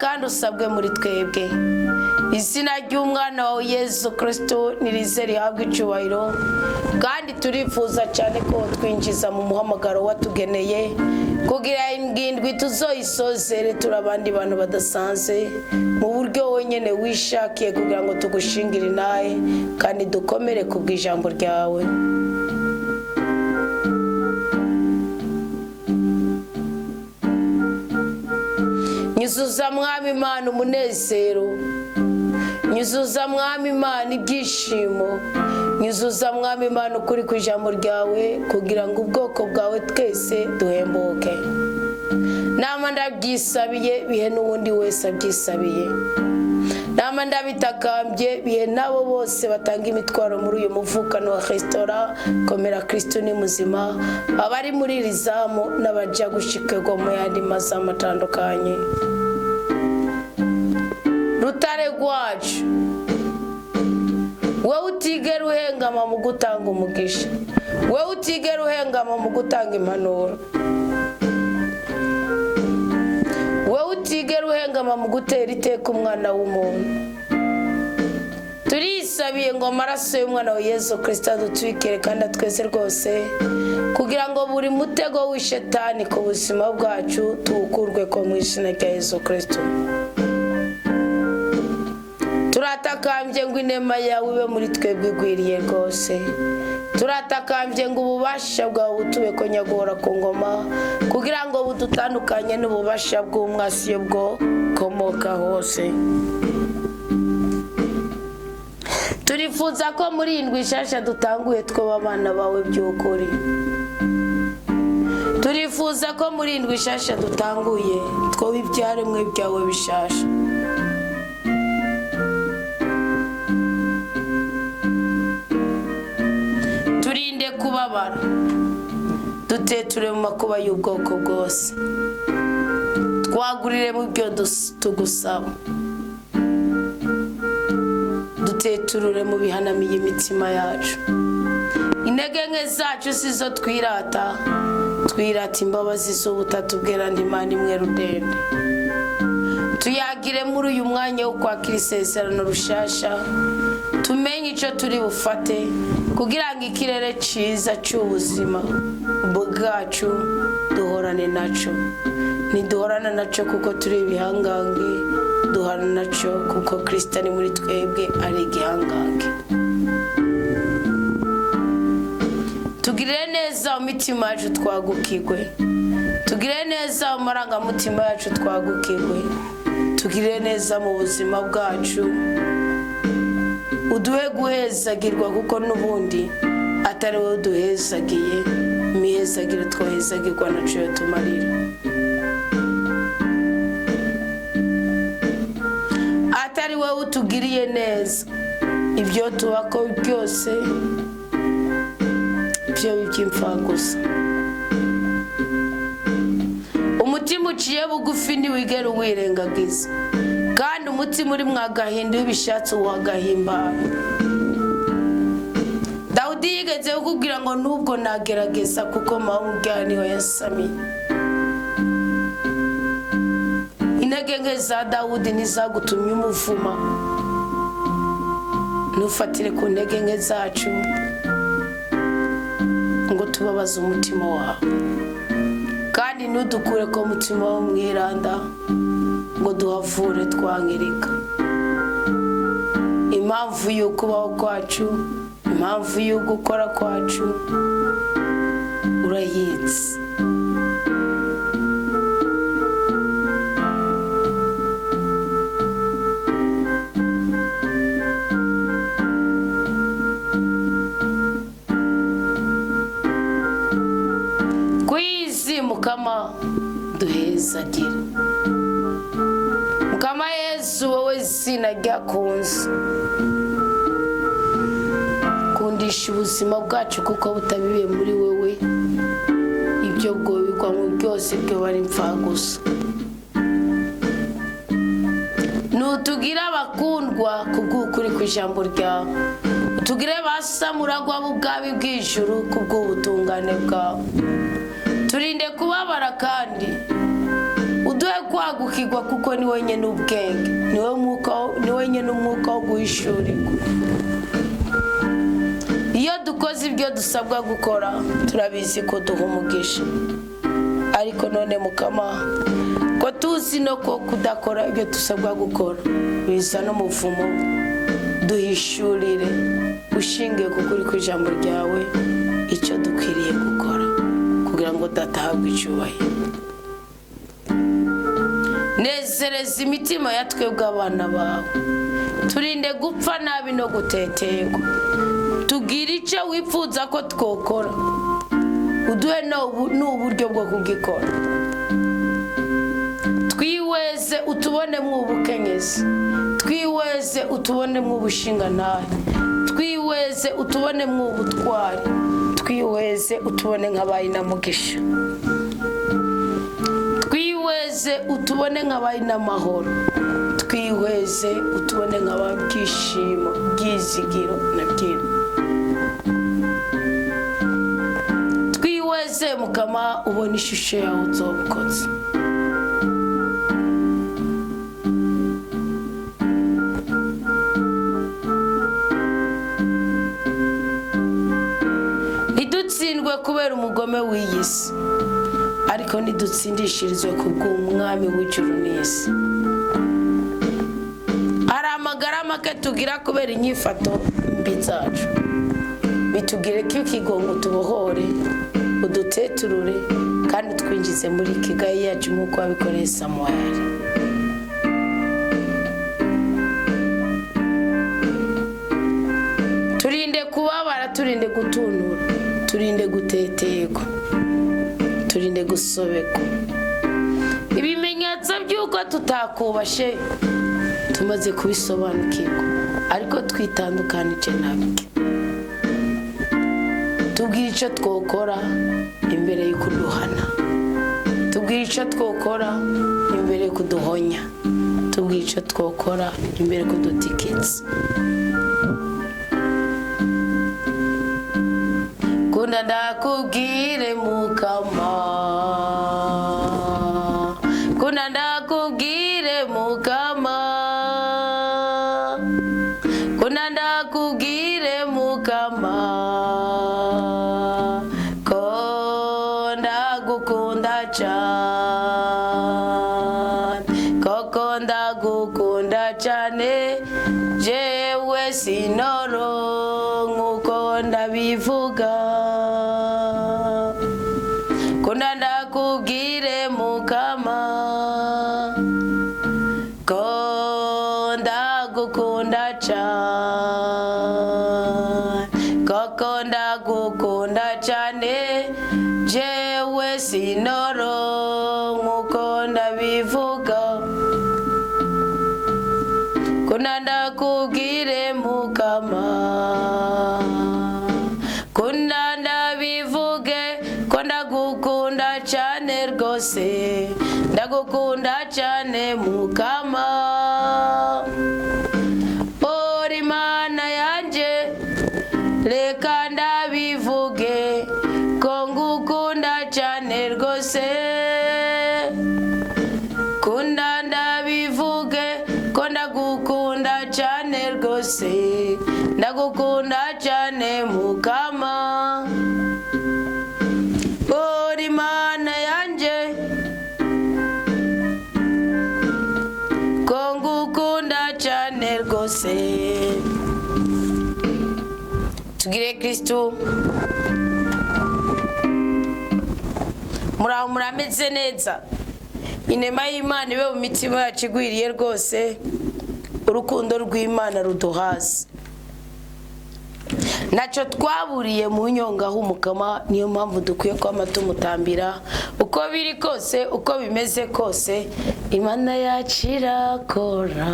Kandi usabwe muri twebwe. Izina ry'umwana wawe Yesu Kristo nirize rihabwa icyubahiro. Kandi turifuza cyane ko twinjiza mu muhamagaro watugeneye, kugira indwi tuzoyisozere turi abandi bantu badasanzwe, mu buryo wenyine wishakiye, kugira ngo tugushingire inahe kandi dukomere ku bw'ijambo ryawe. Nyuzuza, Mwami Imana, umunezero. Nyuzuza, Mwami Imana, ibyishimo. Nyuzuza, Mwami Imana, ukuri ku ijambo ryawe, kugira ngo ubwoko bwawe twese duhembuke. Nama ndabyisabiye, bihe n'uwundi wese abyisabiye. Nama ndabitakambye, bihe n'abo bose batanga imitwaro muri uyu muvukano wa resitora Komera Kristo ni Muzima, abari muri iri zamu n'abajya gushikirwa mu yandi mazamu atandukanye. Rutare rwacu, wowe utigera uhengama mu gutanga umugisha, wowe utigera uhengama mu gutanga impanuro, wowe utigera uhengama mu gutera iteka umwana w'umuntu, turisabiye ngo amaraso y'umwana wa Yesu Kirisito adutwikire kandi atweze rwose, kugira ngo buri mutego w'ishetani ku buzima bwacu tuwukurwe ko mu izina rya Yesu Kirisito. Turatakambye ngo inema yawe ibe muri twebwe igwiriye rwose. Turatakambye ngo ububasha bwawe butube ko nyaguhora ku ngoma, kugira ngo budutandukanye n'ububasha bw'umwasi bwo komoka hose. Turifuza ko muri iyi ndwi nshasha dutanguye twaba abana bawe by'ukuri. Turifuza ko muri iyi ndwi nshasha dutanguye twaba ibyaremwe byawe bishasha. Turinde kubabara, duteture mu makuba y'ubwoko bwose, twagurire mu byo tugusaba, duteturure mu bihanamiye imitima yacu. Intege nke zacu si zo twirata, twirata imbabazi z'ubutatu bweranda Imana imwe rudende. Tuyagire muri uyu mwanya wo kwakira isezerano rushasha, tumenye icyo turi bufate kugira ngo ikirere cyiza cy'ubuzima bwacu duhorane nacyo. Ntiduhorana nacyo kuko turi ibihangange, duhorana nacyo kuko Kirisito ari muri twebwe, ari igihangange. Tugirire neza mu mitima yacu twagukigwe, tugirire neza mu marangamutima yacu twagukigwe, tugirire neza mu buzima bwacu, uduhe guhezagirwa, kuko n'ubundi atari wowe uduhezagiye, imihezagiro twohezagirwa naco yotumarira. Atari wowe utugiriye neza, ibyo tubako byose byo by'imfagusa. Umutima uciye bugufi ntiwigera uwirengagiza, kandi umutima uri mwagahinda iyo ubishatse uwagahimbara. Dawudi yigeze kukubwira ngo nubwo nagerageza, kuko mawe ubwayo niho yasamiye. Intege nke za Dawudi ntizagutumye umuvuma. Ntufatire ku ntege nke zacu ngo tubabaze umutima wawe, kandi ntudukure ko umutima wawe mwiranda ngo duhavure twangirika. Impamvu y'ukubaho kwacu, impamvu y'ugukora kwacu urayitse. Ku isi Mukama duhezagire. Mukama Yesu, wowe zina ryakunze, kundisha ubuzima bwacu, kuko butabibiye muri wowe ibyo bwobigwamo byose byo bari gusa. Nutugire abakundwa kubw'ukuri ku ijambo ryawe, utugire basamuragwa b'ubwami bw'ijuru kubw'ubutungane bwawe. Turinde kubabara kandi uduhe Kwagukirwa, kuko ni wenyine ubwenge, ni wenyine umwuka wo guhishurirwa. Iyo dukoze ibyo dusabwa gukora, turabizi ko duha umugisha. Ariko none Mukama, ko tuzi no ko kudakora ibyo dusabwa gukora biza n'umuvumo, duhishurire ushingiye ku kuri kw'ijambo ryawe icyo dukwiriye gukora kugira ngo datahabwe icyubahiro. Nezereza imitima ya twebwe abana bawe, turinde gupfa nabi no guteterwa. Tubwire icyo wifuza ko twokora, uduhe n'uburyo bwo kugikora. Twiweze utubonemo ubukenyezi, twiweze utubonemo ubushingantahe, twiweze utubonemo ubutwari, twiweze utubone nk'abayinamugisha, twiweze utubone nk'abayinamahoro, twihweze utubone nk'ababyishimo, byizigiro na byino. Twihweze Mukama, ubona ishusho yawe uzobukoze. Ntidutsindwe kubera umugome w'iyi si, ariko ntidutsindishirizwe ku bw'umwami w'ijuru n'isi. Hari amagara make tugira kubera inyifato mbi zacu. Bitugire ko ikigongo, tubohore, uduteturure kandi twinjize muri Kigali yacu nk'uko wabikoreye Samuweli. Turinde kubabara, turinde gutunura, turinde guteterwa, turinde gusobekwa. Ibimenyetso by'uko tutakubashe tumaze kubisobanukirwa, ariko twitandukanije nabyo. Tubwire icyo twokora imbere yo kuduhana, tubwire icyo twokora imbere yo kuduhonya, tubwire icyo twokora imbere yo kudutikitsa. Kunda ndakubwire Mukama, kunda ndakubwire Mukama, kunda ndakubwire Mukama, ko ndagukunda cyane, koko ndagukunda cyane, jewe sinoro nkuko ndabivuga. Kunda ndakubwire Mukama, ko ndagukunda cyane, koko ndagukunda cyane, jewe sinoro nkuko ndabivuga. Kunda ndakubwire Mukama, kunda ndabivuge ko ndagukunda cyane rwose, ndagukunda cyane Mukama. Uri Imana yanjye, reka ndabivuge ko ngukunda cyane rwose. Kunda ndabivuge ko ndagukunda cyane rwose, ndagukunda cyane Mukama. Uri Imana yanjye, ko ngukunda cyane rwose. Tugire Kristu. Muraho, murameze neza? Inema y'Imana ibe mu mitima yacu igwiriye rwose, urukundo rw'Imana ruduhaze. Ntacyo twaburiye mu nyonga h'Umukama, niyo mpamvu dukwiye kwama tumutambira uko biri kose, uko bimeze kose. Imana yacu irakora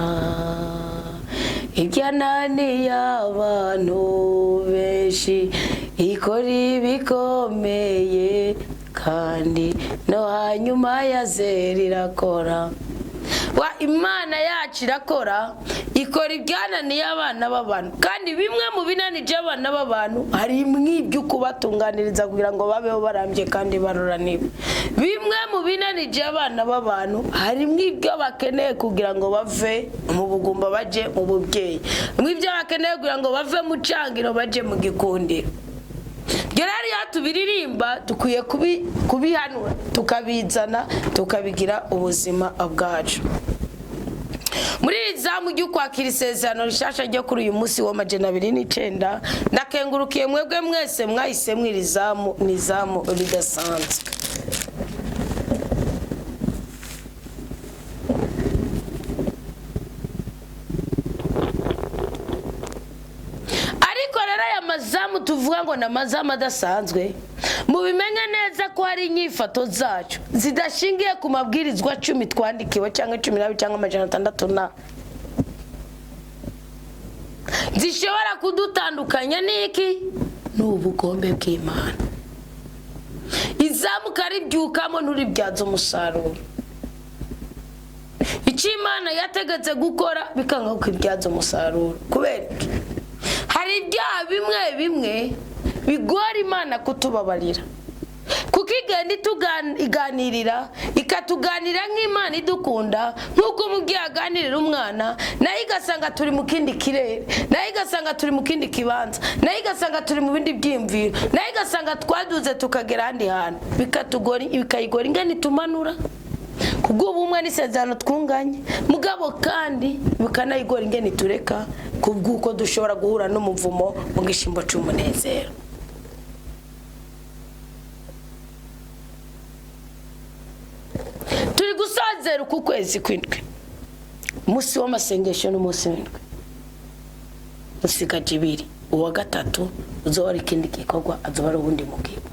ibyananiye abantu benshi, ikora ibikomeye, kandi no hanyuma ya zeri irakora. Wa Imana yacu irakora. Ikora ibyananiye abana b'abantu, kandi bimwe mu binanije abana b'abantu harimo ibyo kubatunganiriza kugira ngo babeho barambye kandi baroraniwe. Bimwe mu binanije abana b'abantu harimo ibyo bakeneye kugira ngo bave mu bugumba baje mu bubyeyi, mu ibyo bakeneye kugira ngo bave mu cangiro baje mu gikundiro. Ibyo rero iyo tubiririmba dukwiye kubihanura, tukabizana, tukabigira ubuzima bwacu. Muri iri zamu ry'ukwakira isezerano rishasha ryo kuri uyu munsi wa 209, ndakengurukiye mwebwe mwese mwahisemo iri zamu. Ni izamu ridasanzwe. Ariko rero aya mazamu tuvuga ngo ni amazamu adasanzwe, mubimenye neza ko hari inyifato zacu zidashingiye ku mabwirizwa 10 twandikiwe, cyangwa 12, cyangwa 600 na zishobora kudutandukanya n'iki? Ni ubugombe bw'Imana. Izamu ukaribyukamo nturibyaze umusaruro. Icyo Imana yategetse gukora bikanga kukibyaza umusaruro. Kubera iki? Hari ibyaha bimwe bimwe bigora Imana kutubabarira, kuko igenda iganirira, ikatuganirira nk'Imana idukunda, nk'uko umubyeyi aganirira umwana, nayo igasanga turi mu kindi kirere, nayo igasanga turi mu kindi kibanza, nayo igasanga turi mu bindi byiyumviro, nayo igasanga twaduze tukagera ahandi hantu, bikatugora, bikayigora ingene itumanura kubw'ubumwe n'isezerano twunganye. Mugabo kandi bikanayigora ingene itureka kubw'uko dushobora guhura n'umuvumo mu gishimbo cy'umunezero. Turi gusozera uku kwezi kw'indwi, umunsi w'amasengesho n'umunsi w'indwi, usigaje ibiri. Uwa gatatu uzoba ari ikindi gikorwa, azoba ari uwundi mugabo.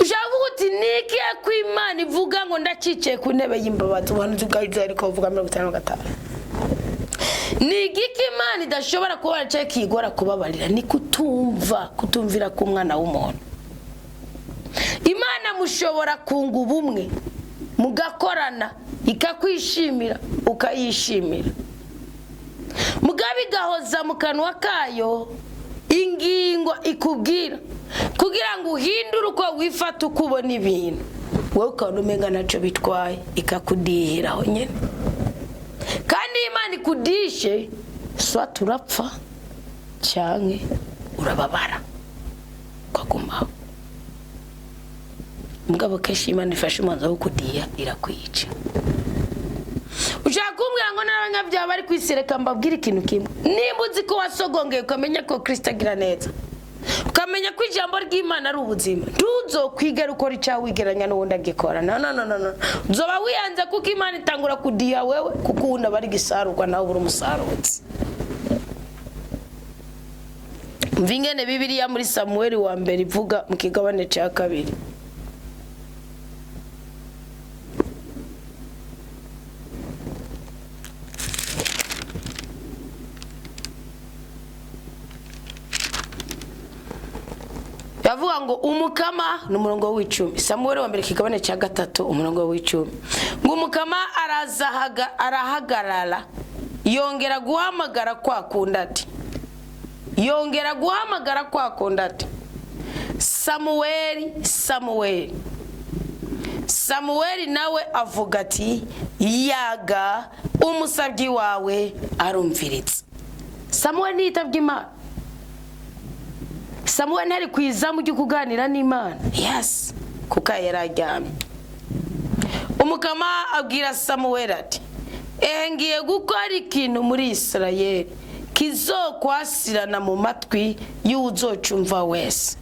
Ushaka kuvuga uti niki ko Imana ivuga ngo ndacicaye ku ntebe y'imbabazi? Ubuhanuzi bwa Yesaya ariko buvuga 55. Ni igiki Imana idashobora kuba cyangwa kiyigora kubabarira? Ni kutumva, kutumvira k'umwana w'umuntu. Imana mushobora kunga ubumwe, mugakorana, ikakwishimira, ukayishimira, mugabo igahoza mu kanwa kayo ingingo ikubwira kugira ngo uhindure uko wifata, uko ubona ibintu, wowe ukabona umenga ntacyo bitwaye, ikakudihiraho nyine. Kandi iyo Imana ikudishe, swa turapfa cyane, urababara ukagumaho. Mugabo kenshi Imana ifashe umwanzuro wo kudiya, irakwica. Ushaka kumbwira ngo n'abanyabyaha bari ku isi? Reka mbabwire ikintu kimwe: nimba uzi ko wasogongeye, ukamenya ko Kirisito agira neza, ukamenya ko ijambo ry'Imana ari ubuzima, ntuzokwigera ukora icyaha wigeranya n'uwundi agikora. No, no, no, no, no, uzoba wiyanze, kuko Imana itangura kudiha wewe, kuko uwundi aba ari gisarurwa, nawe ubura umusarutsi. Mva ingene Bibiliya muri Samuweli wa mbere ivuga mu kigabane cya kabiri. Yavuga ngo umukama, ni umurongo w'icumi, Samuweli wa mbere kigabane cya gatatu, umurongo w'icumi, ngo umukama araza arahagarara, yongera guhamagara kwa kundi ati, yongera guhamagara kwa kundi ati: "Samuweli, Samuweli." Samuweli nawe avuga ati: "Yaga, umusabyi wawe arumviritse." Samuweli ntiyitabye Imana? Samuweli ntari ku izamu ryo kuganira n'Imana? Yes, kuko yari aryamye. Umukama abwira Samuweli ati: "Ehe, ngiye gukora ikintu muri Isirayeli kizokwasirana mu matwi y'uwuzocumva wese."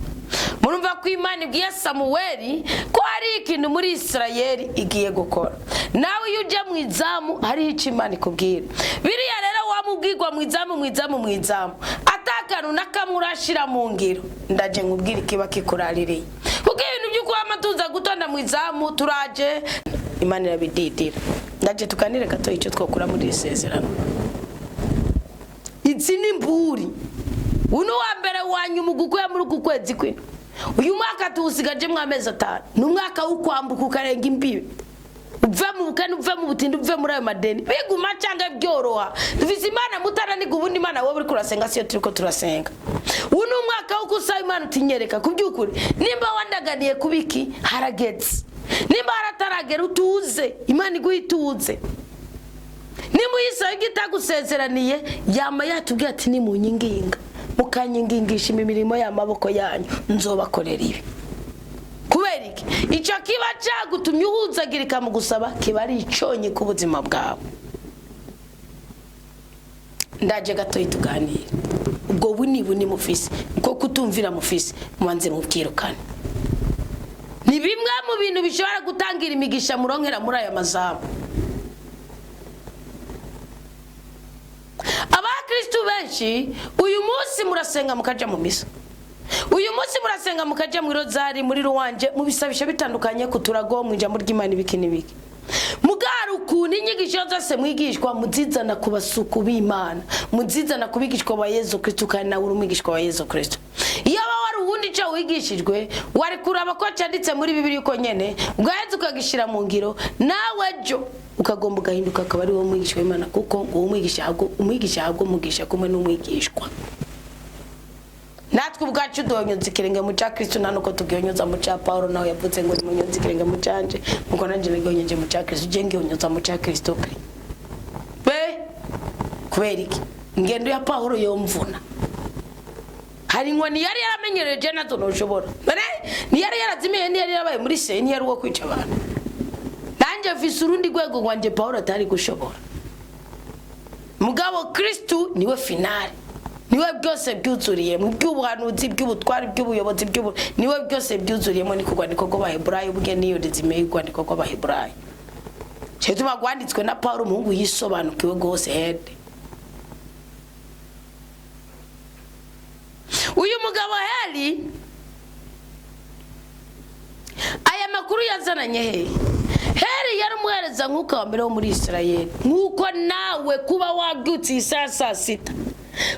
Murumva ko Imana ibwiye Samuweli ko hari ikintu muri Isirayeli igiye gukora. Nawe iyo ujya mu izamu, hariho icyo Imana ikubwira. Biriya rero wamubwirwa mu izamu, mu izamu, mu izamu, atakantu na kamwe urashira mu ngiro, ndaje nkubwire ikiba kikuraririye. Kuko ibintu by'uko tuza gutonda mu izamu, turaje, Imana irabididira. Ndaje tuganire gato icyo twakura muri iri sezerano. Izi ni mburi. Uno wa mbere wa nyuma ugukuye muri uku kwezi kwino. Uyu mwaka tuwusigajemo amezi 5, ni umwaka wo kwambuka ukarenga imbibi, uve mu bukene, uve mu butindi, uve muri ayo madeni, biguma cyangwa byoroha. Dufise Imana mutananiga. Ubundi Imana wowe uriko urasenga siyo turiko turasenga. Ubu ni umwaka wo gusaba Imana utinyereka ku by'ukuri nimba wandaganiye kubiki harageze, nimba harataragera utuze, Imana iguha ituze. Nimba uyisaba ibyo itagusezeraniye, yama yatubwiye ati nimunyinginga mukanyingingisha imirimo y'amaboko yanyu, nzobakorera ibi. Kubera iki? Icyo kiba cyagutumye uhuzagirika mu gusaba kiba ari icyonyi ku buzima bwawe. Ndaje gatoya tuganire. Ubwo buni mufise uko kutumvira mufise, mubanze mubwirukane. Ni bimwe mu bintu bishobora gutangira imigisha muronkera muri aya mazamu. Abakristu benshi uyu munsi murasenga mukaja mu misa, uyu munsi murasenga mukaja mu rozari, muri ruwanje, mu bisabisho bitandukanye, ku turago, mu ijambo ry'Imana, ibiki n'ibiki. Mugara ukuntu inyigisho zose mwigishwa muzizana ku basuku b'Imana, muzizana ku bigishwa ba Yezu Kristo, kandi nawe uri umwigishwa wa Yezu Kristo. Iyo aba wari uwundi ico wigishijwe, wari kuraba ko canditse muri Bibiliya uko nyene, ugaheza ukagishira mu ngiro, nawe ejo ukagomba ugahinduka akaba ari wowe mwigisha w'Imana, kuko ngo umwigisha ahabwa umugisha kumwe n'umwigishwa. Natwe ubwacu duhonyuza ikirenge mu cya Kristo, nta nuko tugihonyuza mu cya Paulo, nawe yavuze ngo nimunyuze ikirenge mu cyanje nkuko nanjye nagihonyeje mu cya Kristo. Uje ngihonyuza mu cya Kristo pe pe. Kubera iki? Ingendo ya Paulo yomvuna. Hari inkoni yari yaramenyereje nazo ntushobora, ntiyari yarazimiye, ntiyari yarabaye muri se, ntiyari uwo kwica abantu. Nanjye mfise urundi rwego rwanjye Paulo atari gushobora. Mugabo Kristo niwe finale, niwe byose byuzuriye mu by'ubuhanuzi, by'ubutwari, by'ubuyobozi, niwe byose byuzuriyemo. Ni ku rwandiko rw'Abaheburayo ubwe, niyo rezime y'urwandiko rw'Abaheburayo. Cyo gituma rwanditswe na Paulo, umuhungu yisobanukiwe rwose hede. Uyu mugabo Heli, aya makuru yazananye he? Heli yari umuhereza nk'uko wa mbere wo muri Israel, nk'uko nawe kuba wabyutse iyi saa 6,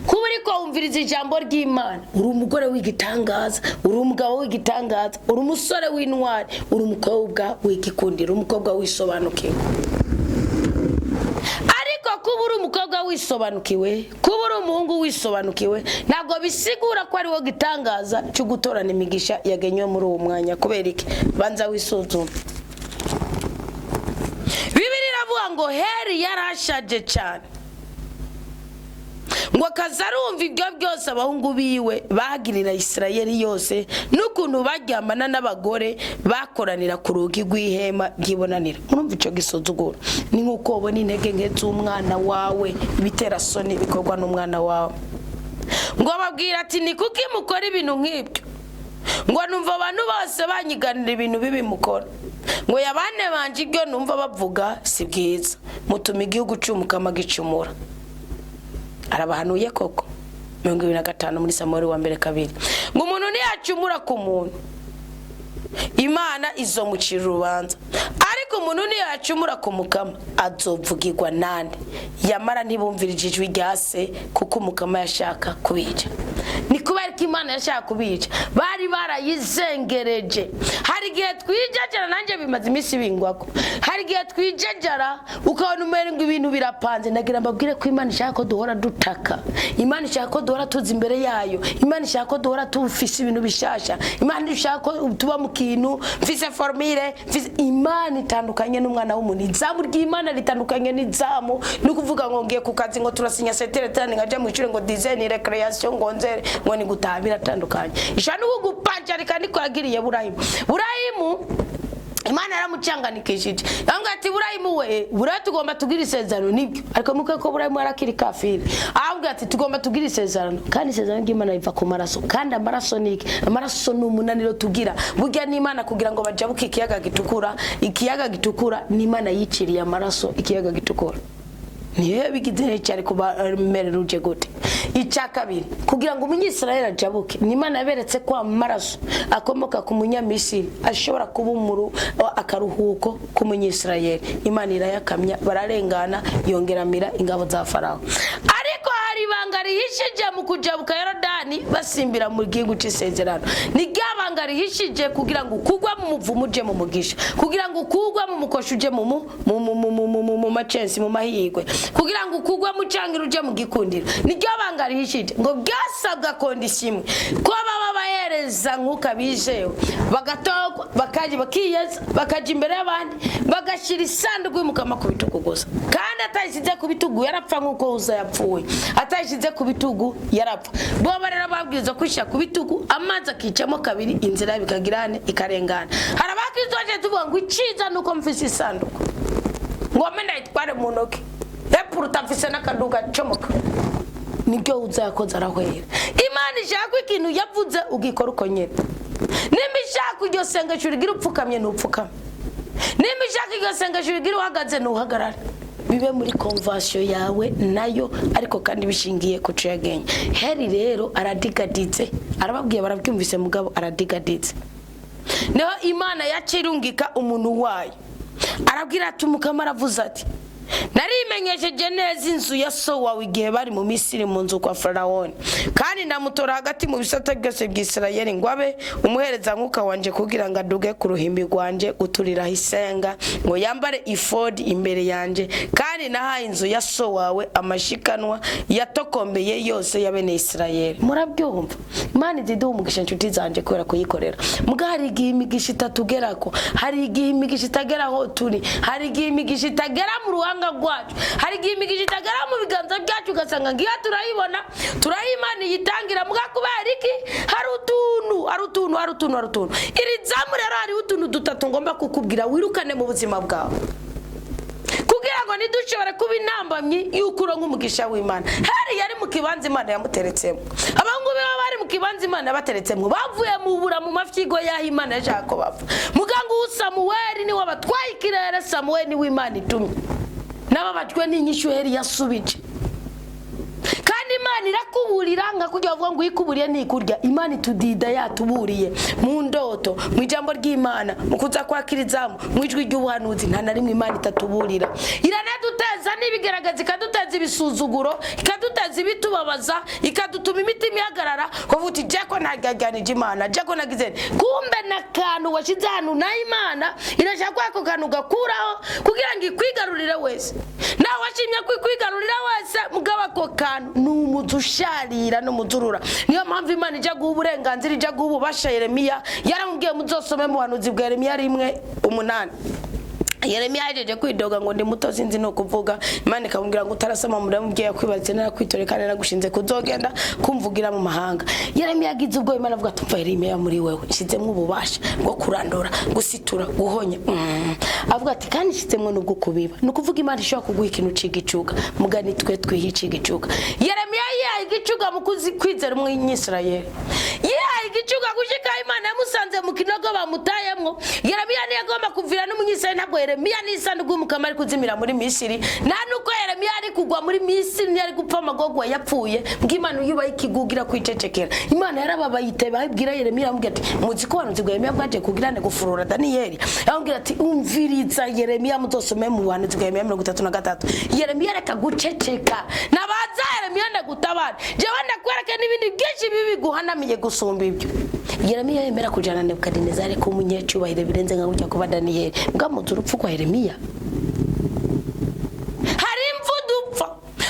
kuba uriko wumviriza ijambo ry'Imana, uri umugore w'igitangaza, uri umugabo w'igitangaza, uri umusore w'intwari, uri umukobwa w'igikundiro, umukobwa wisobanukiwe. Ariko kuba uri umukobwa wisobanukiwe, kuba uri umuhungu wisobanukiwe, ntabwo bisigura ko ari wo gitangaza cyo gutorana imigisha yagenywe muri uwo mwanya. Kubera iki? Banza wisuzume. Bibiliya iravuga ngo Heli yarashaje cyane, ngo akaza arumva ibyo byose abahungu biwe bagirira Isirayeli yose, n'ukuntu baryamana n'abagore bakoranira ku rugi rw'ihema ry'ibonaniro. Murumva icyo gisuzuguro? Ni nk'uko ubona intege nke z'umwana wawe, ibitera soni bikorwa n'umwana wawe. Ngo ababwira ati ni kuki mukora ibintu nk'ibyo? Ngo numva abantu bose banyiganira ibintu bibi mukora. Ngo yabane banje ibyo numva bavuga si bwiza, mutuma igihugu cy'umukama gicumura. Arabahanuye koko. 25 muri Samuel wa mbere 2. Ngo umuntu ntiyacumura ku muntu, Imana izomucira urubanza, ariko umuntu ntiyacumura ku mukama azovugirwa nande? Yamara ntibumvirije ijwi rya se, kuko umukama yashaka kubica. Ni kubera ko Imana yashaka kubica, bari barayizengereje. Hari igihe twijejera, nanjye bimaze iminsi bingwako. Hari igihe twijejera ukabona umengo ibintu birapanze. Ndagira mbabwire ko Imana ishaka ko duhora dutaka, Imana ishaka ko duhora tuza imbere yayo, Imana ishaka ko duhora tufise ibintu bishasha, Imana ishaka ko tuba mu kintu mfise formule mfise. Imana itandukanye n'umwana w'umuntu. Izamu ry'Imana ritandukanye n'izamu. Ni ukuvuga ngo ngiye ku kazi ngo turasinya setere nkaja mu ishure ngo design recreation ngo nzere ngo ni gutaha, biratandukanye. Ishaka no kugupancarika niko yagiriye Burayimu. Burayimu Imana yaramucanganikishije, yambwira ati Burayimu we, Burayimu tugomba tugira isezerano. Nibyo, ariko muke ko Burayimu yarakiri kafiri. Ambwira ati tugomba tugira isezerano, kandi isezerano ry'Imana riva ku maraso, kandi amaraso ni iki? Amaraso ni umunaniro tugira. Burya n'Imana kugira ngo bajabuke ikiyaga gitukura, ikiyaga gitukura n'Imana yiciriye amaraso ikiyaga gitukura. Niyo bigize cyane kuba ruje gute. Icya kabiri, kugira ngo umunyisirayeli ajabuke, ni Imana yaberetse ko amaraso akomoka ku munyamisiri ashobora kuba umuru akaruhuko k'umunyisirayeli. Imana irayakamya, bararengana, yongeramira ingabo za Farawo. Ariko hari ibanga banga rihishije mu kujabuka Yorodani basimbira mu gihugu c'isezerano. Ni rya banga rihishije kugira ngo ukugwe mu muvumo uje mu mugisha, kugira ngo ukugwe mu mukosha uje mu macensi, mu mahirwe, kugira ngo ukugwe mu cangiro uje mu gikundiro. Ni ryo banga rihishije. Ngo byasabwa condition imwe, ko baba bahereza nk'uko abizewe, bagatogwa, bakajya bakiyeza, bakajya imbere y'abandi, bagashyira isanduku y'Umukama ku bitugu gusa. Kandi atayishyize ku bitugu yarapfa, nk'uko Uza yapfuye atayishyize ku bitugu yarapfa. Boba rero babwirizwa kwishyira ku bitugu, amazi akicamo kabiri, inzira bikagirane ikarengana. Hari abakristo baje tuvuga ngo iciza nuko mfise isanduku, ngome ndayitware mu ntoki, epuruta mfise n'akaduka comoka. Nibyo uzakoze arahwera. Imana ishaka ikintu yavuze ugikora uko nyine. Nimba ishaka iryo sengesho rigira upfukamye, ntupfukame. Nimba ishaka iryo sengesho rigira uhagaze, ntuhagarare. Bibe muri conversation yawe nayo, ariko kandi bishingiye ku cyo yagenye. Heri rero aradigaditse, arababwiye, barabyumvise, mugabo aradigaditse. Niho Imana yacirungika umuntu wayo, arabwira ati: "Umukama aravuze ati: Narimenyesheje neza inzu ya so wawe igihe bari mu Misiri, mu nzu kwa Farawoni, kandi ndamutora hagati mu bisate byose bya Isirayeli ngo abe umuherezankuka wanje, kugira ngo aduge ku ruhimbi rwanje guturiraho isenga, ngo yambare ifodi imbere yanje. Kandi nahaye inzu ya so wawe amashikanwa yatokombeye yose ya bene Isirayeli." Murabyumva? Imana iziduha umugisha, inshuti zanje, kubera kuyikorera. Muga hari igihe imigisha itatugerako, hari igihe imigisha itagera aho turi, hari igihe imigisha itagera mu ruhanga rwacu, hari igihe imigisha itagera mu biganza byacu, ugasanga ngiyo turayibona, turayimana iyitangira, muga kubera iki? Hari utuntu, hari utuntu, hari utuntu, hari utuntu. Iri zamu rero hariho utuntu dutatu ngomba kukubwira wirukane mu buzima bwawe, kugira ngo ntidushobore kuba intambamyi y'uko uronka umugisha w'Imana. Hari yari mu kibanza Imana yamuteretsemo. Abahungu be bari mu kibanza Imana yabateretsemo, bavuye mu bura mu mafyigo y'aho Imana yashaka ko bapfa. Muganga uwu Samuweli niwe abatwaye ikirere. Samuweli niwe Imana itumye. Nababajwe n'inyishu Heri yasubije. Kandi Imana irakuburira, nka kujya bavuga ngo uyikuburiye ntikurya. Imana itudida yatuburiye mu ndoto, mu ijambo ry'Imana, mu kuza kwakira izamu, mu ijwi ry'ubuhanuzi. Nta na rimwe Imana itatuburira. Iranaduteza n'ibigaragaza, ikaduteza ibisuzuguro, ikaduteza ibitubabaza, ikadutuma imitima ihagarara, kuvuga uti: "Jeko ntagajyanije Imana, jeko nagize." Kumbe n'akantu washyize ahantu na Imana irashaka ko ako kantu gakuraho kugira ngo ikwigarurire wese. Nawe washimye ko ikwigarurira wese, mugabo ako kantu ni umuzi usharira n'umuzurura. Niyo mpamvu Imana ijya guha uburenganzira, ijya guha ububasha Yeremiya, yaramubwiye. Muzosome mu buhanuzi bwa Yeremiya 1:8. Yeremiya yahejeje kwidoga ngo: "Ndi muto, sinzi no kuvuga." Imana ikamubwira ngo: "Utarasama muramubwiye yakwibaritse, narakwitore kandi naragushinze kuzogenda kumvugira mu mahanga." Yeremiya yagize ubwo Imana avuga ati: "Umva Yeremiya, muri wewe nshyizemo ububasha bwo kurandura, gusitura, guhonya." Avuga ati: "Kandi nshyizemo n'ubwo kubiba." Ni ukuvuga Imana ishobora kuguha ikintu cigicuga, mugani twe twiha icigicuga. Yeremiya yihaye igicuga mu kwizera umwinyisirayeli, yihaye igicuga gushika Imana yamusanze mu kinogo bamutayemwo. Yeremiya ntiyagomba kuvira n'umunyisirayeli. Ntabwo Yeremiya n'isanduku y'Umukama ari kuzimira muri Misiri, nta nuko Yeremiya ari kugwa muri Misiri, ntiyari gupfa amagogwa yapfuye. Mbw'Imana yubaye ikigugira kwicecekera. Imana yarababaye, iteba ibwira Yeremiya, aramubwira ati: "Muzi ko ubuhanuzi bwa Yeremiya bwaje kugirane gufurura Daniyeli?" Aramubwira ati: "Umviriza Yeremiya." Muzosome mu buhanuzi bwa Yeremiya 33. "Yeremiya, reka guceceka, nabaza Yeremiya ndagutabara, jewe ndakwereke n'ibindi byinshi bibi biguhanamiye gusumba ibyo." Yeremiya yemera kujana Nebukadinezari ko umunyecyubahiro birenze nka kujya kuba Daniyeli. Bwamuze urupfu kwa Yeremiya. Hari impfu dupfa,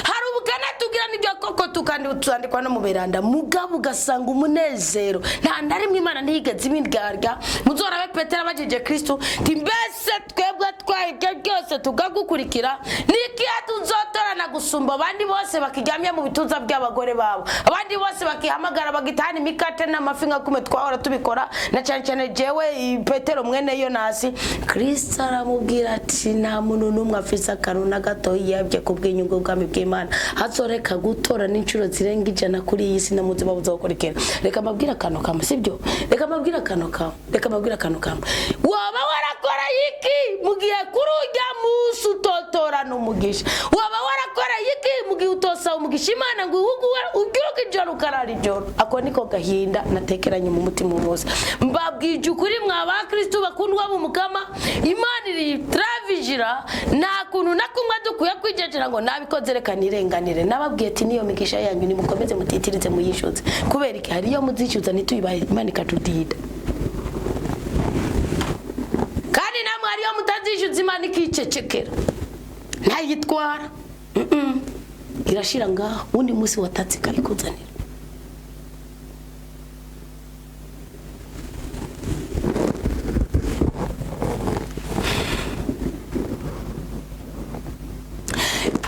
hari ubukene tugira, n'ibyo koko tukandi tuzandikwa no mu beranda, mugabo ugasanga umunezero nta na rimwe. Imana ntiyigeze ibindyarya. Muzorabe Petero abajije Kristo ti: "Mbese twebwe twahibwe byose tukagukurikira, nikihe tuzotorana gusumba abandi bose bakiryamye mu bituza by'abagore babo, abandi bose bakihamagara bagitahana imikate n'amafi nka kumwe twahora tubikora, na cyane cyane jewe Petero mwene Yonasi?" Kristo aramubwira ati: "Nta muntu n'umwe afise akantu na gato yabye ku bw'inyungu bw'ubwami bw'Imana hazoreka gutora n'inshuro zirenga 100 kuri iyi si no mu buzima buzokurikira." Reka mbabwire akantu kamwe, sibyo? Reka mbabwire akantu kamwe, reka mbabwire akantu kamwe. Waba warakora warakoreye iki mu gihe kuri ujya munsi utotorana umugisha? Waba warakoreye iki mu gihe utosaba umugisha Imana ngo iwuguhe, ubyuke ijoro ukarara ijoro? Ako niko gahinda natekeranye mu mutima wose. Mbabwije ukuri, mwa bakristu bakundwa mu Mukama, Imana iri turavijira. Nta kuntu na kumwe dukwiye kwijejera ngo nabikoze, reka nirenganire. Nababwiye ati niyo migisha yanyu nimukomeze mutitirize muyishyuze. Kubera iki? Hari iyo muzishyuza ntituyibahe, Imana ikatudida. Kandi namwe hariyo mutazishyuza, Imana ikicecekera, ntayitwara. Irashira ngaho, undi munsi watatse ikabikuzanira.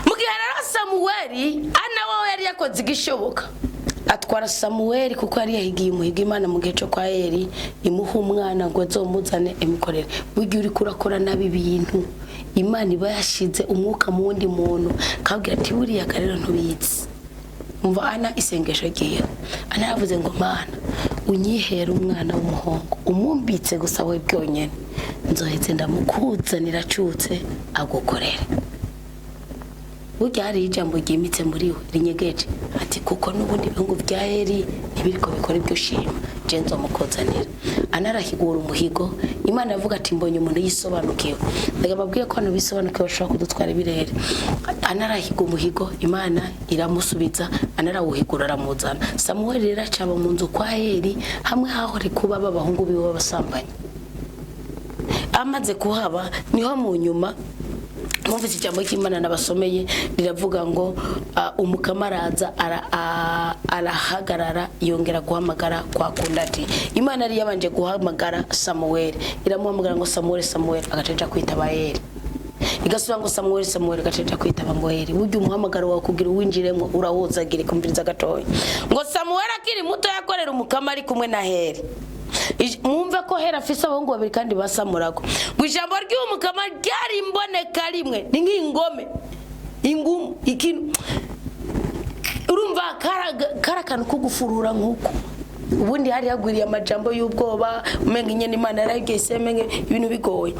Mu gihe rero Samuweli, Ana we yari yakoze igishoboka, atwara Samuweli kuko yari yahigiye umuhigo Imana mu gihe cyo kwa Eri, imuha umwana ngo azomuzane imukorere. Burya uriko urakora nabi ibintu, Imana iba yashize umwuka mu wundi muntu, akabwira ati buriya rero ntubizi. Umva Ana isengesho ryiwe. Ana yavuze ngo: "Mana, unyihere umwana w'umuhungu, umumbitse gusa we byonyine, nzohetse ndamukuzanira acutse agukorere." Burya hari ijambo ryimitse muri we rinyegeje, ati kuko n'ubundi ibihugu bya Eri ntibiriko bikora ibyo ushima, je nzomukuzanira. Anarahigura umuhigo, Imana yavuga ati mbonye umuntu yisobanukiwe. Ndababwiye ko abantu bisobanukiwe bashobora kudutwara ibirere. Anarahiga umuhigo, Imana iramusubiza, anarawuhigura aramuzana. Samuweli rero acaba mu nzu kwa Eri, hamwe hahori kuba b'abahungu biwe b'abasambanyi. Amaze kuhaba, niho mu nyuma mwumvise ijambo ry'Imana nabasomeye riravuga ngo Umukama araza arahagarara, yongera guhamagara kwa kundi. Ati Imana yari yabanje guhamagara Samuweli, iramuhamagara ngo: "Samuweli, Samuweli," agaca kwitaba Eri. Igasubira ngo: "Samuweli, Samuweli," agaca kwitaba ngo Eri. Burya umuhamagaro wawe kugira uwinjiremo urawuzagira. Ikumviriza gatoya ngo Samuweli akiri muto yakorera Umukama ari kumwe na Heri. Mwumve ko Hera afise abahungu babiri kandi basamurago. Ngo ijambo ry'Umukama ryari imboneka rimwe, ni nk'ingome ingumu ikintu. Urumva kari akantu ko gufurura nk'uko ubundi hari hagwiriye amajambo y'ubwoba, umenga inyene Imana yarabwiye, umenga ibintu bigoye.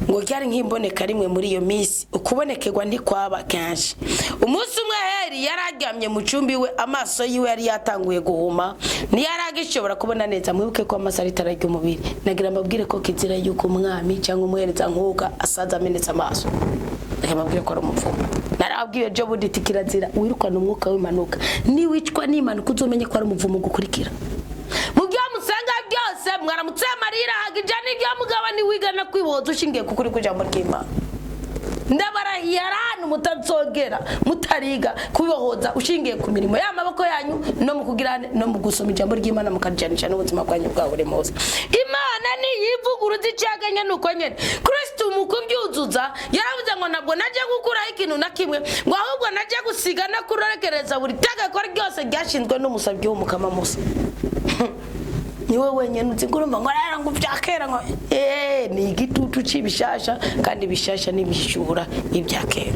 Ngo ryari nk'imboneka rimwe muri iyo minsi, ukubonekerwa ntikwaba kenshi. Umunsi umwe Heri yari aryamye mu cumbi we, amaso yiwe yari yatanguye guhuma, ntiyari agishobora kubona neza. Mwibuke ko amaso ari itara ry'umubiri. Nagira mbabwire ko kizira yuko umwami cyangwa umuhereza nkuka asaza amenetse amaso. Reka mbabwire ko ari umupfumu. Narababwiye ejo bundi iti kirazira wirukana umwuka w'impanuka. Niwicwa n'impanuka, uzomenye ko ari umuvumo gukurikira. Mu byo musanga byose, mwaramutse amarira hagija n'ibyo mugabo niwigana kwiboza ushingiye ku kuri kw'ijambo ry'Imana. Ndabarahiye, ahantu mutazogera mutariga kubibohoza ushingiye ku mirimo y'amaboko yanyu, no mu kugira no mu gusoma ijambo ry'Imana mukaryanisha n'ubuzima bwanyu bwa buri munsi. Imana niyivuguruza icaganya nuko nyene Kristo mu kubyuzuza yaravuze ngo ntabwo najya gukuraho ikintu na kimwe, ngo ahubwo najya gusiga no kurekereza buri tegeko ryose ryashinzwe n'umusabyi w'Umukama Musa. Niwe wenyine uzi ngo urumva ngo rero ngo ibya kera ngo ni igitutu c'ibishasha, kandi ibishasha n'ibishura ibya kera.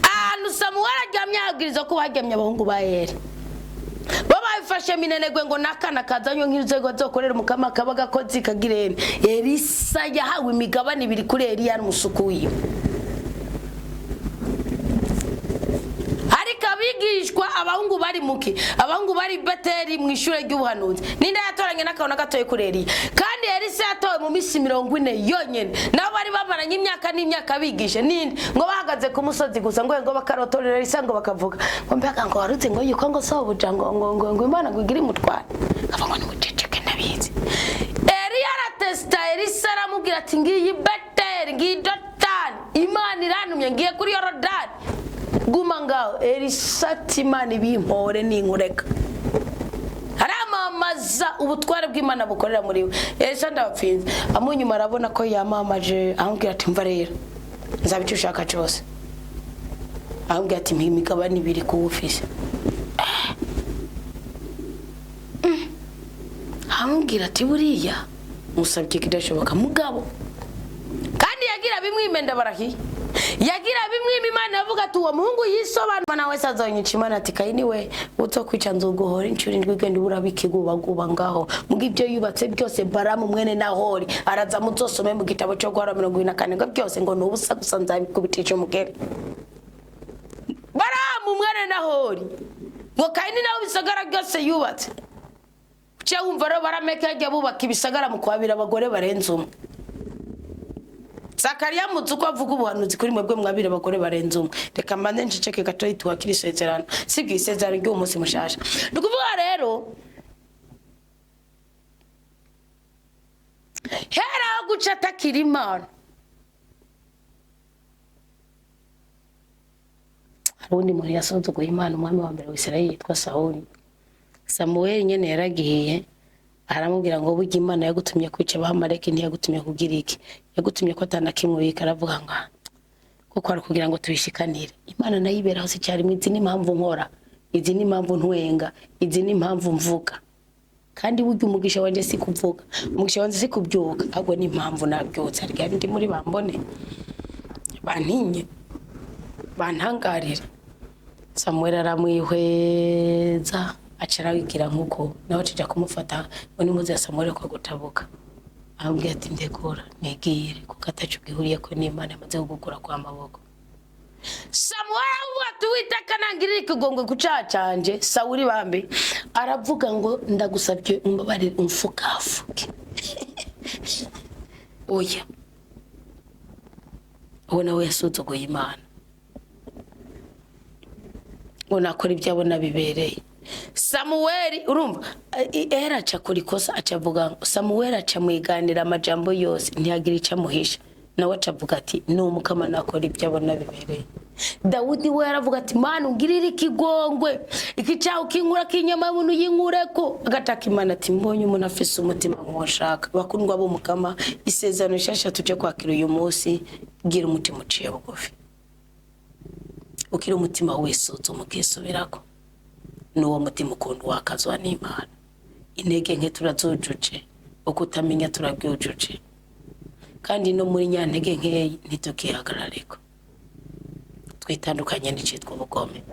Ahantu Samuweli aryamye habwiriza ko haryamye abahungu ba Eri, bo babifashe minenegwe ngo nakana kazanywe nk'inzego zokorera Umukama kaba gakozi kagirene. Elisa yahawe imigabane ibiri kuri Eliya n'umusuku wiwe. Ariko abigishwa, abahungu bari muki, abahungu bari Beteli mu ishure ry'ubuhanuzi, ninde yatoranye n'akantu gatoye kuri Eliya? Kandi Elisa yatowe mu minsi 40 yonyene, nabo bari bamaranye imyaka n'imyaka bigishe. Ninde ngo bahagaze ku musozi gusa ngo bakarotorera Elisa, ngo bakavuga ngo mbega ngo waruzi ngo yuko ngo sobuja ngo Imana ngo igire imutware, akavuga ngo nimuceceke ndabizi. Eliya aratesita Elisa, aramubwira ati ngiyi Beteli, ngiyi Dotani, Imana irantumye, ngiye kuri Yorodani, guma ngaho. Elisa ati Imana ibimpore ninkureka. Aramamaza ubutware bw'Imana bukorera muri we. Elisa ndabapfinze amunyuma, arabona ko yamamaje, amubwira ati mva rero nzaba icyo ushaka cyose. Amubwira ati mpa imigabane ibiri kuwufise. Amubwira ati buriya musabye kidashoboka mugabo, kandi yagira bimwimenda barahiye. Yagira bimwe Imana yavuga ati uwo muhungu yisobanura nawe wese azonyica. Imana ati Kayini we, utokwica nzoguhora inshuro indwi, genda ubura ikigubaguba ngaho. Muga ibyo yubatse byose, Baramu mwene Nahori araza, muzosome mu gitabo cyo guhora 24, ngo byose ngo ni ubusa gusa, nzabikubitisha umugeri. Baramu mwene Nahori ngo Kayini nawe ibisagara byose yubatse. Uciye wumva rero Barameka yagiye bubaka ibisagara mu kwabira abagore barenze umwe. Zakariya muzi uko avuga ubuhanuzi kuri mwebwe mwabira abagore barenze umwe. Reka mbanze nceceke gatoyi tuwakira isezerano, sibyo? Isezerano ry'uwo munsi mushasha. Ni ukuvuga rero hera aho guca atakira Imana. Hari uwundi muntu yasuzuguye Imana, umwami wa mbere wa Isirayeli yitwa Sawuli. Samuweli nyene yaragiye aramubwira ngo burya Imana yagutumye kwica Abahamaleki, ntiyagutumye kugira iki, yagutumye ko atana kimwe ubika. Aravuga ngo kuko ari kugira ngo tubishikanire. Imana nayo ibera hose icyarimwe. Izi ni impamvu nkora, izi ni impamvu ntwenga, izi ni impamvu mvuga. Kandi burya umugisha wanje si kuvuga, umugisha wanje si kubyuka, ahubwo ni impamvu nabyutse. Hari igihe ndi muri bambone, bantinye, bantangarire. Samuel aramwihweza, aca arawigira nkuko nawe acija kumufata ngo nimuze ya Samuel kwa gutabuka. Amubwira ati ndekura nigire, kuko ataco gihuriyeko n'Imana yamaze kugukura kwa maboko. Samuel aravuga ati Uwiteka nangirire ikigongwe ku caha canje. Sawuli bambe aravuga ngo ndagusabye umbabarire umfukafuke. Oya, uwo nawe yasuzuguye Imana ngo nakora ibyo abona bibereye. Samuweli urumva era aca akora ikosa, aca avuga ngo Samuweli aca mwiganira amajambo yose, ntiyagira icyo amuhisha. Nawe aca avuga ati ni Umukama nakora ibyo abona bibereye. Dawudi we yaravuga ati Mana ungirire ikigongwe, iki cyaha ukinkura k'inyama y'umuntu yinkureko. Agataka Imana ati mbonye umuntu afise umutima nk'uwo nshaka. Bakundwa b'Umukama, isezerano rishasha tuje kwakira uyu munsi, gira umutima uciye bugufi, ukiri umutima wisuzuma ukisubirako, n'uwo mutima ukuntu wakazwa n'Imana. Intege nke turazujuje, uko utamenya turabyujuje, kandi no muri nya ntege nkeyi ntitukihagarareko, twitandukanye n'icitwa ubugome.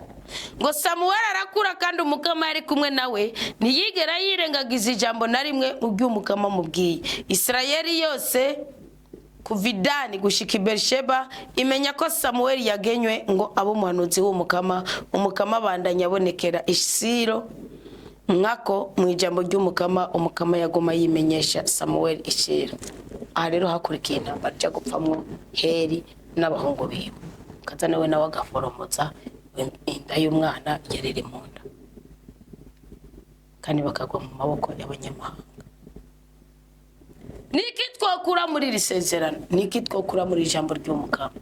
Ngo Samuweli arakura kandi Umukama yari kumwe nawe, ntiyigera yirengagiza ijambo na rimwe mu byo Umukama amubwiye. Isirayeli yose kuva i Dani gushika i Berisheba imenya ko Samuweli yagenywe ngo abe umuhanuzi w'Umukama. Umukama abandanya abonekera i Silo mwako mu ijambo ry'Umukama. Umukama yaguma yimenyesha Samuweli i Silo. Aha rero hakurikiye intambara ija gupfamwo Heri n'abahungu biwe, kaza nawe nawe agaforomotsa inda y'umwana yari iri mu nda, kandi bakagwa mu maboko y'abanyamahanga. Niki twokura muri iri sezerano? Niki twokura muri ijambo ry'Umukama?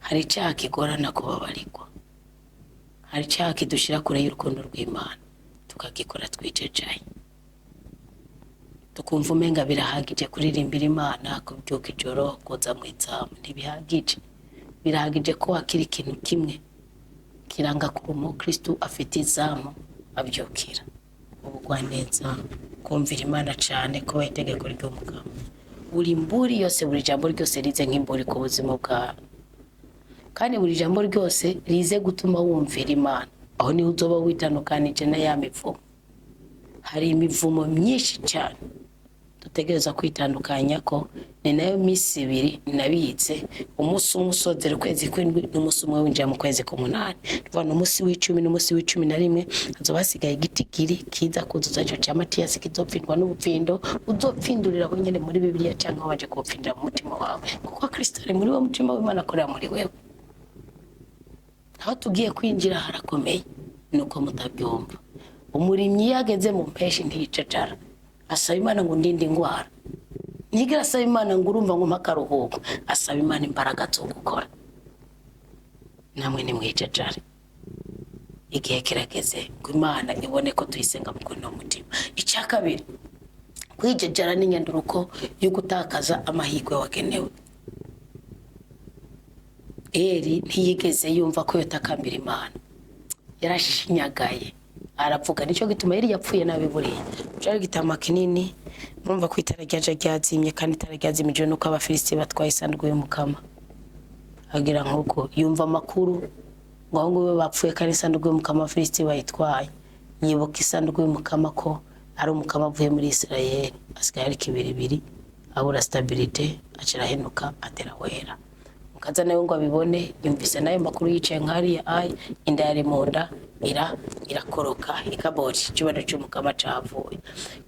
Hari icyaha kigorana kubabarirwa, hari icyaha kidushyira kure y'urukundo rw'Imana, tukagikora twicecaye, tukumva umenga birahagije kuririmbira Imana, kubyuka ijoro, kuza mu izamu. Ntibihagije. Birahagije ko wakira ikintu kimwe kiranga ko umukristo afite izamu abyukira: ubugwaneza, kumvira Imana cyane, kubaha itegeko ry'Umugabo. Buri mburi yose, buri jambo ryose rize nk'imburi ku buzima bwawe, kandi buri jambo ryose rize gutuma wumvira Imana. Aho niho uzoba witandukanije na ya mivumo. Hari imivumo myinshi cyane dutegereza kwitandukanya ko ni nayo minsi ibiri nabitse: umunsi umwe usozera ukwezi kw'indwi n'umunsi umwe winjira mu kwezi k'umunani. Tuvuga ni umunsi w'icumi n'umunsi wa 11, hazoba hasigaye igitigiri kiza kuzuza ico ca Matiyasi, kizopfindwa n'ubupfindo uzopfindurira aho nyene muri Bibiliya cyangwa waje kuwupfindira mu mutima wawe, kuko Kristo ari muri wo, mutima w'Imana akorera muri wewe. Aho tugiye kwinjira harakomeye, nuko mutabyumva. Umurimyi iyo ageze mu mpeshi ntiyicacara, asaba Imana ngo ndinde indwara. Ntigera asaba Imana ngo urumva ngo mpe akaruhuko, asaba Imana imbaraga zo gukora. Namwe nimwicacare, igihe kirageze ngo Imana ibone ko tuyisenga mu kuri mutima. Icya kabiri, kwijejara n'inyanduruko yo gutakaza amahirwe wagenewe. Eri ntiyigeze yumva ko yotakambira Imana, yarashinyagaye aravuga. Nicyo gituma yari yapfuye nabi. Buriya cyari igitama kinini, murumva ko itara ryaje ryazimye, kandi itara ryazimije nuko Abafilisiti batwaye isanduku y'Umukama. Agira nk'uko yumva amakuru ngo aho ngubu bapfuye, kandi isanduku y'Umukama Abafilisiti bayitwaye. Yibuka isanduku y'Umukama ko ari Umukama avuye muri Isirayeli, asigaye ari kibiribiri, abura stabilité, aca arahenuka, atera wera. Mukaza nawe ngo abibone, yumvise n'ayo makuru, yicaye nk'hariya ayi, inda yari mu nda irakoroka ikabori, icyubahiro cy'Umukama cavuye.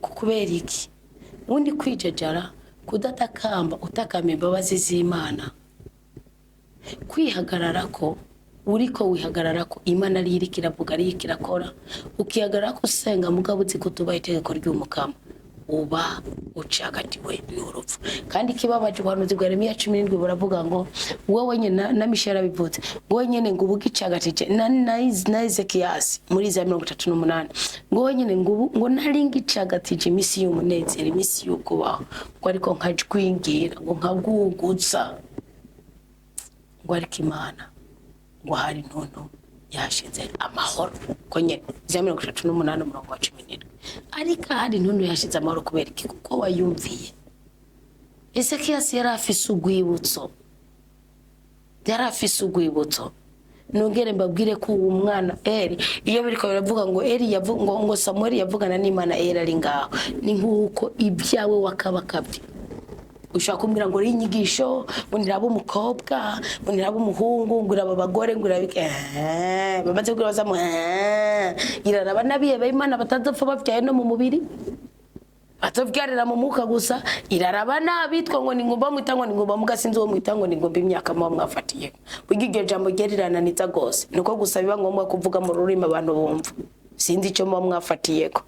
Kubera iki? Ubundi kwijajara, kudatakamba, utakamba imbabazi z'Imana, kwihagarara ko uriko wihagarara ko Imana ariyo iriko iravuga, ariyo iriko irakora, ukihagarara ko usenga, mugabo uzi ko utubaha itegeko ry'Umukama, uba ucagatiwe n'urupfu. Kandi ikibabaje, ubuhanuzi bwa Yeremiya 17 buravuga ngo wowe nyene na Mishera yarabivuze, wowe nyene ngo ubu ugicagatije na Ezekiyasi muri za 38, ngo wowe nyene ngo ubu ngo nari ngicagatije iminsi y'umunezero, iminsi y'ukubaho, ngo ariko nkajwingira, ngo nkagugutsa, ngo ariko Imana ngo hari ntuntu yashize amahoro, ko nyene za 38 umurongo wa 17, ariko hari ntuntu yashize amahoro. Kubera iki? Kuko wayumviye. Ezekiyasi yari afise urwibutso, yari afise urwibutso. Nongere mbabwire ko uwo mwana Eri, iyo biriko biravuga ngo Eri ngo Samuel yavugana n'Imana, Eri ari ngaho, ni nk'uko ibyawe wakabakabye. Ushobora kumbwira ngo uri inyigisho, ngo niraba umukobwa, ngo niraba umuhungu, ngo iraba abagore, ngo iraba bamaze kubwira bazamu iraraba n'abihebeye Imana batazopfa bavyaye no mu mubiri, batavyarira mu mwuka gusa. Iraraba n'abitwa ngo ni ngumba, mwita ngo ni ngumba, muga sinzi uwo mwita ngo ni ngumba, imyaka muba mwafatiye. Burya iryo jambo rye rirananiza gose, niko gusa biba ngombwa kuvuga mu rurimi abantu bumva. Sinzi ico muba mwafatiyeko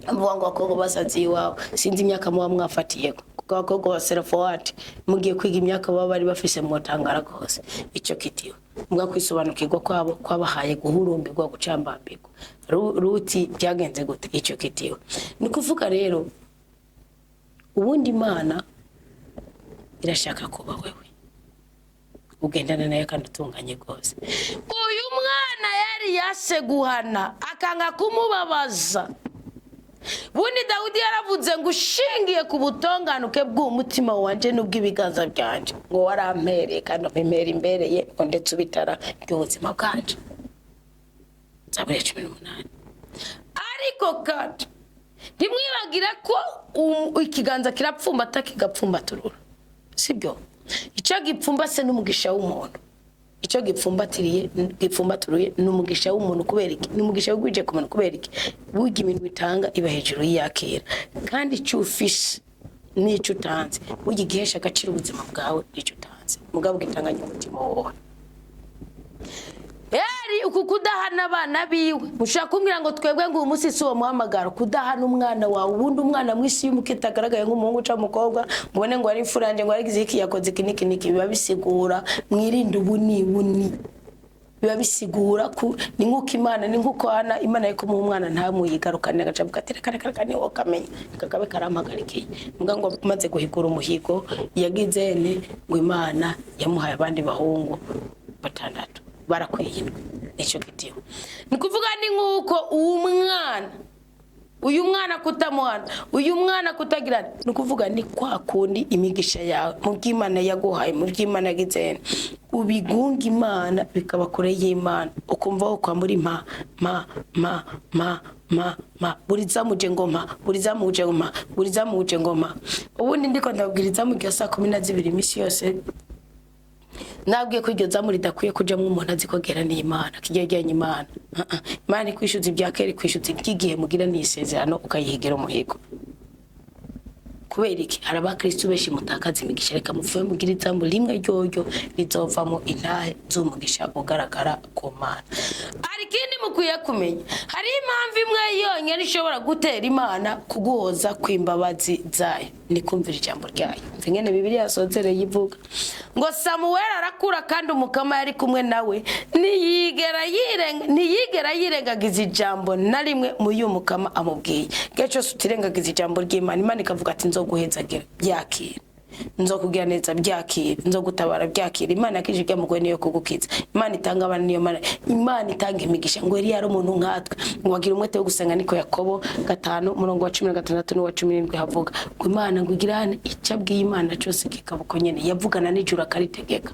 mvuga ngo abakobwa basazi iwabo, sinzi imyaka muba mwafatiyeko, kuko abakobwa ba serafowati mugiye kwiga imyaka baba bari bafise mwotangara rwose. Ico kitiwe mbwa kwisobanukirwa kwabo kwabahaye guhurumbirwa, gucambambirwa. Ruti byagenze gute? Ico kitiwe ni kuvuga rero, ubundi Imana irashaka kuba wewe ugendana nayo kandi utunganye rwose. Uyu mwana yari yase guhana, akanga kumubabaza. Bundi Dawidi yaravuze ngo ushingiye ku butonganuke bw'umutima wanje n'ubw'ibiganza byanje, ngo warampereye kandi umpemera imbereye, ngo ndetse ubitara ry'ubuzima bwanje. Zaburi ya 18. Ariko kandi ntimwibagire ko ikiganza kirapfumbata, kigapfumbaturura, sibyo? Icyo gipfumbase n'umugisha w'umuntu, icyo gipfumbatiriye, gipfumbaturuye ni umugisha w'umuntu. Kubera iki? Ni umugisha wigwije ku muntu. Kubera iki? Burya ibintu bitanga iba hejuru y'iyakira, kandi icyo ufise n'icyo utanze, burya igihesha agaciro ubuzima bwawe n'icyo utanze, mugabo ugitanganye umutima wowe. Eri uku kudahana abana biwe, mushobora kumbwira ngo twebwe ngo uyu munsi si uwo muhamagaro. Kudahana umwana wawe, ubundi umwana mu isi y'umuko itagaragaye nk'umuhungu cyangwa umukobwa, ngo ubone ngo ari imfura yanjye, ngo yaragize iki, yakoze iki n'iki n'iki, biba bisigura mwirinde ubunibuni. Biba bisigura ku ni nk'uko Imana, ni nk'uko hana Imana yo kumuha umwana ntamuyigarukane, agaca avuga ati reka reka reka, niwo kamenya kakabe karampagarikiye. Mbwa ngo maze guhigura umuhigo yagize ne, ngo Imana yamuhaye abandi bahungu batandatu, barakwiye indwi. Nicyo gitiho ni kuvuga, ni nk'uko uwo mwana, uyu mwana kutamuhana, uyu mwana kutagira, ni ukuvuga ni kwa kundi imigisha yawe mu by'Imana yaguhaye, mu by'Imana yagize, ubigunga Imana, bikaba kure y'Imana, ukumva wo kwa muri ma ma ma ma ma ma, buri zamuje ngo ma, buri zamuje ngo ma, buri zamuje ngo ma. Ubundi ndiko ndabwira izamu rya saa 12 iminsi yose, nabwiye ko iryo zamu ridakwiye kujamwo umuntu azi ko gera n'Imana kijyajyanye Imana. Imana ikwishyuza ibya kera, ikwishyuza iby'igihe mugira n'isezerano, ukayihigira umuhigo. Kubera iki? Hari abakristu benshi mutakaza imigisha. Reka mupfuye mugire izamu rimwe ryoryo rizovamo intahe z'umugisha ugaragara ku Mana. Hari ikindi mukwiye kumenya: hari impamvu imwe yonyine ishobora gutera Imana kuguhoza kw'imbabazi zayo, ni kumvira ijambo ryayo. Mva ingene Bibiliya yasozereye ivuga ngo Samuweli arakura kandi Umukama yari kumwe nawe, ntiyigera yirengagiza ijambo na rimwe mu y'uyu Mukama amubwiye. Igihe cyose utirengagiza ijambo ry'Imana, Imana ikavuga ati nzoguhezagira, byakira; nzokugira neza, byakira; nzogutabara, byakira. Imana yakije ibyamugoye niyo kugukiza. Imana itanga abana niyo Mana, Imana itanga imigisha. Ngo yari umuntu nkatwe, ngo agira umwete wo gusenga. Niko Yakobo 5 umurongo wa 16 n'uwa 17 havuga ngo Imana ngo igirane icyo abwiye Imana cyose kikaba uko nyene. Yavugana n'ijuru akaritegeka.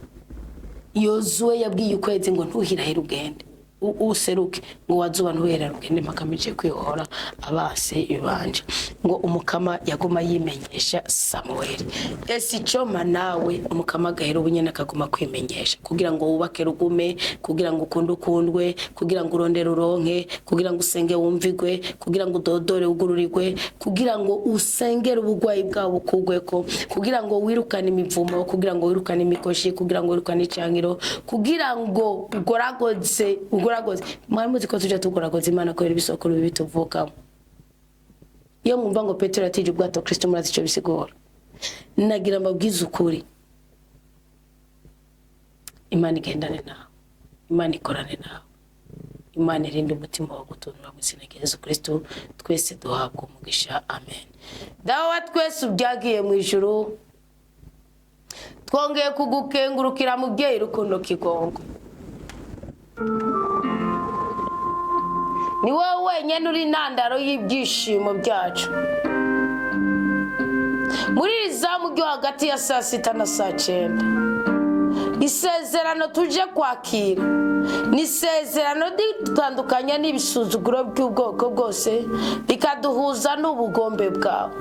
Yozuwe yabwiye ukwezi ngo ntuhirahire ugende, useruke, ngo wazuba ntuhirahire ugende mpaka mije kwihora abase ibanje. Ngo Umukama yaguma yimenyesha Samuweli. Ese icoma nawe Umukama agahera ubunyene akaguma kwimenyesha kugira ngo wubake rugume, kugira ngo ukunde ukundwe, kugira ngo urondere uronke, kugira ngo usenge wumvigwe, kugira ngo udodore ugururirwe, kugira ngo usengere ubugwayi bwawe bukugweko, kugira ngo wirukane imivumo, kugira ngo wirukane imikoshi, kugira ngo wirukane icankiro, kugira ngo ugoragoze, ugoragoze. Mwari muzi ko tuja tugoragoza Imana kubera ibisokuru bibi tuvukamo? Iyo mwumva ngo Petero yatije ubwato Kristo, murazi ico bisigura? Nagira mbabwize ukuri, Imana igendane nawe, Imana ikorane nawe, Imana irinde umutima wawe gutunura mu izina rya Yesu Kristo. Twese duhabwa umugisha, amen. Dawe wa twese ubyagiye mu ijuru, twongeye kugukengurukira, mubyeyi rukundo kigongo. Ni wowe wenyine uri intandaro y'ibyishimo byacu. Muri iri zamu ryo hagati ya saa 6 na saa 9, isezerano tuje kwakira ni isezerano ridutandukanya n'ibisuzuguro by'ubwoko bwose, rikaduhuza n'ubugombe bwawe.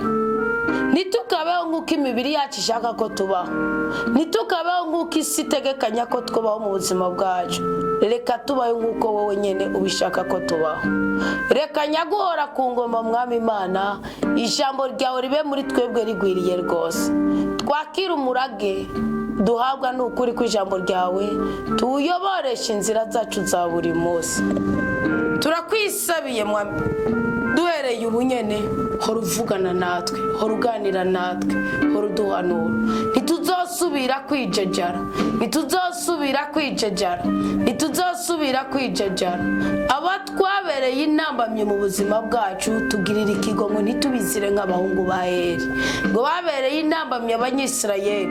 Ntitukabeho nk'uko imibiri yacu ishaka ko tubaho, ntitukabeho nk'uko isi itegekanya ko tubaho mu buzima bwacu. Reka tubaho nk'uko wowe nyine ubishaka ko tubaho. Reka nyaguhora ku ngoma, Mwami Imana, ijambo ryawe ribe muri twebwe rigwiriye rwose. Twakire umurage duhabwa n'ukuri kw'ijambo ryawe, tuwuyoboreshe inzira zacu za buri munsi. Turakwisabiye Mwami, duhereye ubu nyene, hora uvugana natwe, hora uganira natwe, hora uduhanura. Ntituzosubira kwijejara, ntituzosubira kwijejara, ntituzosubira kwijejara. Aba twabereye intambamye mu buzima bwacu, tugirira ikigongo, ntitubizire nk'abahungu ba Eri ngo babereye intambamye Abanyisirayeli,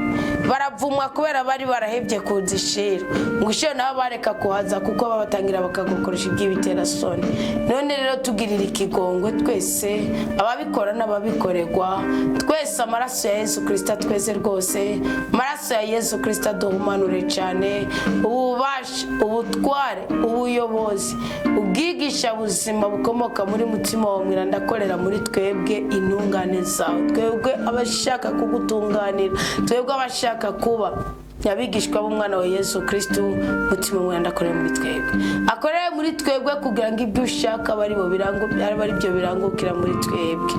baravumwa kubera bari barahevye kuzishira, ngo ishiyo nabo bareka kuhaza kuko babatangira bakagukoresha iby'ibiterasoni. None rero tugirira ikigongwe twese, ababikora n'ababikorerwa twese. Amaraso ya Yesu Kristo twese rwose, amaraso ya Yesu Kristo aduhumanure cyane. Ububasha, ubutware, ubuyobozi, ubwigisha buzima bukomoka muri mutima wawe mwiranda akorera muri twebwe intungane zawe, twebwe abashaka kugutunganira, twebwe abashaka kuba abigishwa b'umwana wa Yesu Kristo. Mutima mwiranda akorera muri twebwe, akorere muri twebwe kugira ngo ibyo ushaka abe ari bo birangu, abe ari byo birangukira muri twebwe.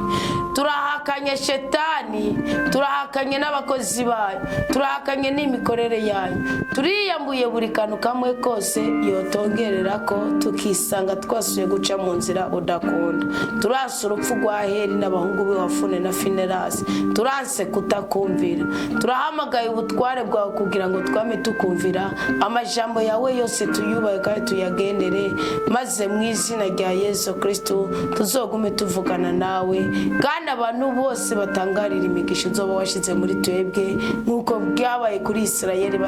Turahakanye shetani, turahakanye n'abakozi bayo, turahakanye n'imikorere yayo. Turiyambuye buri kantu kamwe kose yotongerera ko tukisanga twasuye guca mu nzira udakunda. Turanse urupfu rwa Heri n'abahungu be Wafune na Finerasi, turanse kutakumvira. Turahamagaye ubutware bwawe kugira ngo twame tukumvira amajambo yawe yose, tuyubahe kandi tuyagendere, maze mu izina rya Yesu Kristo tuzogume tuvugana nawe, kandi abantu bose batangarira imigisha uzoba washyize muri twebwe, nk'uko byabaye kuri Isirayeli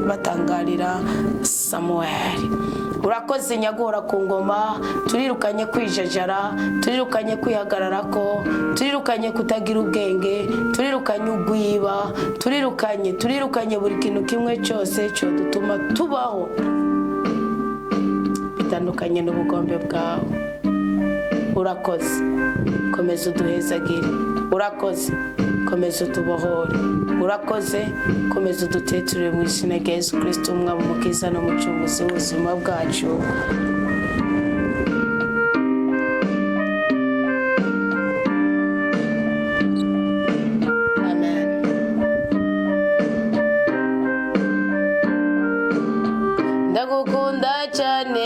batangarira Samuweli. Urakoze nyaguhora ku ngoma. Turirukanye kwijajara, turirukanye kwihagararako, turirukanye kutagira ubwenge, turirukanye ugwiba, turirukanye buri kintu kimwe cyose cyodutuma tubaho bitandukanye n'ubugombe bwawe. Urakoze, komeza uduhezagire. Urakoze, komeza utubohore. Urakoze, komeza uduteture mu izina rya Yesu Kristo, umwami, umukiza n'umucunguzi w'ubuzima bwacu. Amen. Ndagukunda cyane.